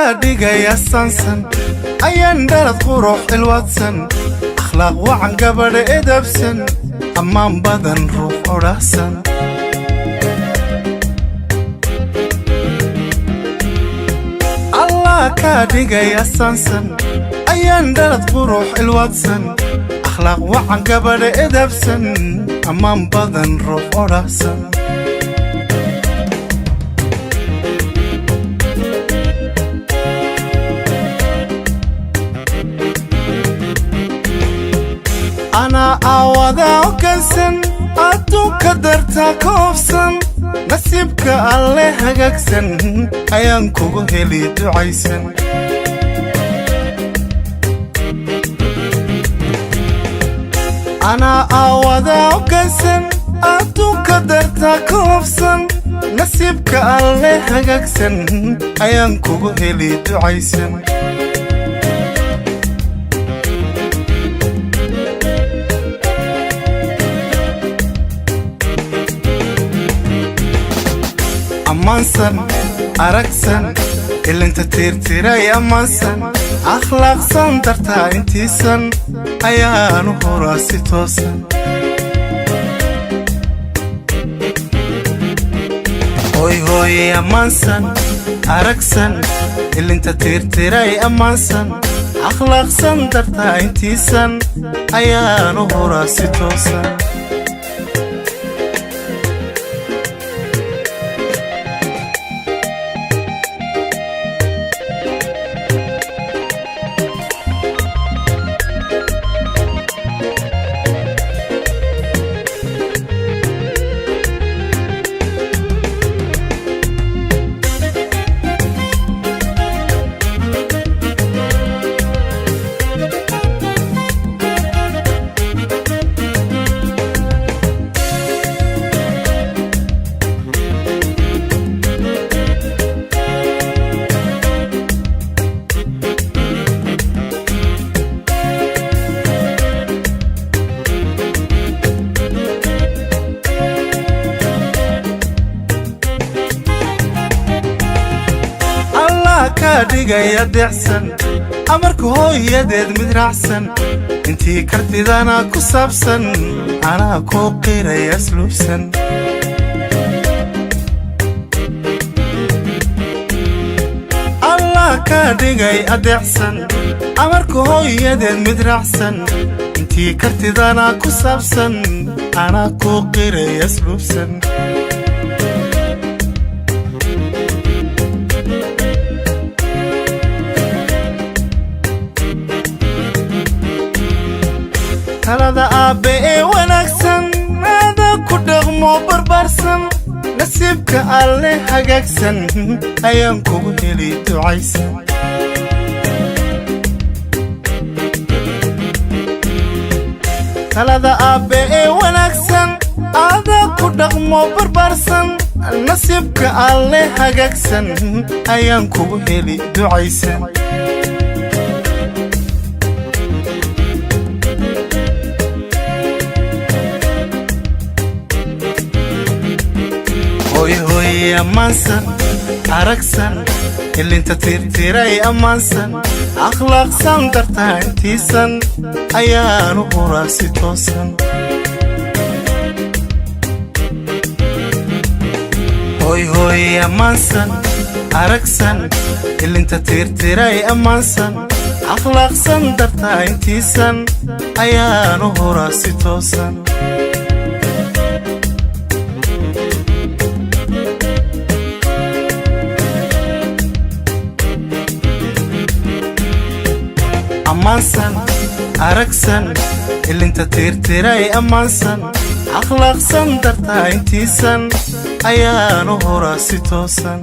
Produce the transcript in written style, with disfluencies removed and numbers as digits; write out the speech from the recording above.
Kaa dhigaya sansan, ayaan dhalad qurux cilwadsan, akhlaaq wacan, gabadha edabsan, ammaan badan, ruux odhahsan. Allah kaa dhigaya sansan, ayaan dhalad qurux cilwadsan, akhlaaq wacan, gabadha edabsan, ammaan badan, ruux odhahsan. Anaa aawadaa ogansan, adduunka dartaa koobsan, nasiibka alle hagaagsan ayaan kugu heli ducaysan. Anaa aawadaa ogansan, adduunka dartaa koobsan, nasiibka alle hagaagsan ayaan kugu heli ducaysan. Ammaansan, aragsan, ilinta tiirtiray, ammaansan, akhlaaqsan, dartaa intiisan ayaanu horaa si toosan. Hooy hooye, ammaansan, aragsan, ilinta tiirtiray, ammaansan, akhlaaqsan, dartaa intiisan ayaanu horaa si toosan. Allah kaa dhigaya deecsan, amarka hooyadeed mid raacsan, intii kartidana ku saabsan, anaa kuu qiraya asluubsan. Allah kaa dhigay adeecsan, amarka hooyadeed mid raacsan, intii kartidana ku saabsan, anaa kuu qiraya asluubsan. Talada aabbe ee wanaagsan aada ku dhaqmo barbaarsan, nasiibka alle hagaagsan ayaan kugu heli ducaysan. Talada aabbe ee wanaagsan aada ku dhaqmo barbaarsan, nasiibka alle hagaagsan ayaan kugu heli ducaysan. Hooye hooye, ammaansan, aragsan, ilinta tiirtiray, ammaansan, akhlaaqsan, dartaa intiisan ayaanu huraa si toosan. Hooy hooye, ammaansan, aragsan, ilinta tiirtiray, ammaansan, akhlaaqsan, dartaa intiisan ayaanu huraa si toosan. Ammaansan, aragsan, ilinta tiirtiray, ammaansan, akhlaaqsan, dartaa intiisan ayaanu huraa si toosan.